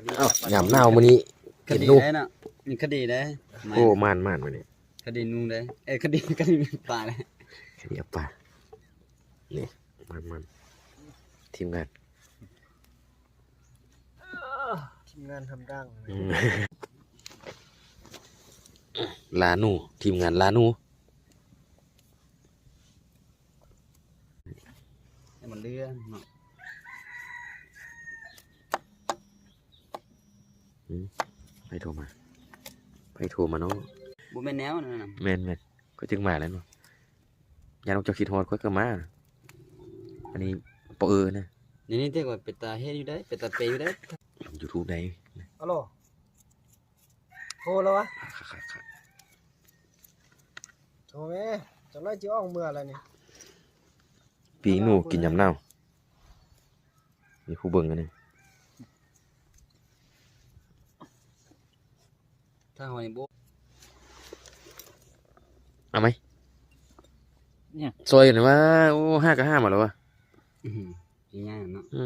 ອ້າວ ຍາມໜາວມື້ນີ້ ຄະດີໄດ້ເນາະ ມີຄະດີໄດ້. ໂອ້ ມານໆ ມື້ນີ້ ຄະດີໜູໄດ້ ເອີ ຄະດີ ຄະດີປາໄດ້ ຄະດີປາ. ນີ້ ມານໆ ທີມງານ ທີມງານທຳດັງ ອືມ ລາໜູ ທີມງານລາໜູ. ໃຫ້ມັນເລື່ອນເນາະ. ອືມ ໃຜໂທມາ ໃຜໂທມາເນາະ. ບໍ່ແມ່ນແນວນັ້ນນະ. ແມ່ນໆ ຂ້ອຍຈຶ່ງມາແລ້ວເນາະ. ຢ້ານພວກເຈົ້າຄິດຮອດຂ້ອຍກໍມາ. ອັນນີ້ປະເອີນະ. ນີ້ໆ ແຕ່ວ່າເປັນຕາເຮັດຢູ່ໄດ໋ ເປັນຕາເປຢູ່ໄດ໋. ລົງ YouTube ໄດ໋. ອາໂລ ໂທແລ້ວວະ? ໂທແມ່ ຈັກໜ້ອຍຊິອອກເມືອແລ້ວນີ້. ປີ້ງໜູກິນຍາມໜາວ ມີຜູ້ເບິ່ງອັນນີ້. ຖ້າເຮົານີ້ບໍ່ ເອົາໄໝ? ຫຍັງ? ຊ່ອຍກັນວ່າ ໂອ້ ຫາກໍຫາມາແລ້ວວະ. ອື ຊິຍາກເນາະ. ອື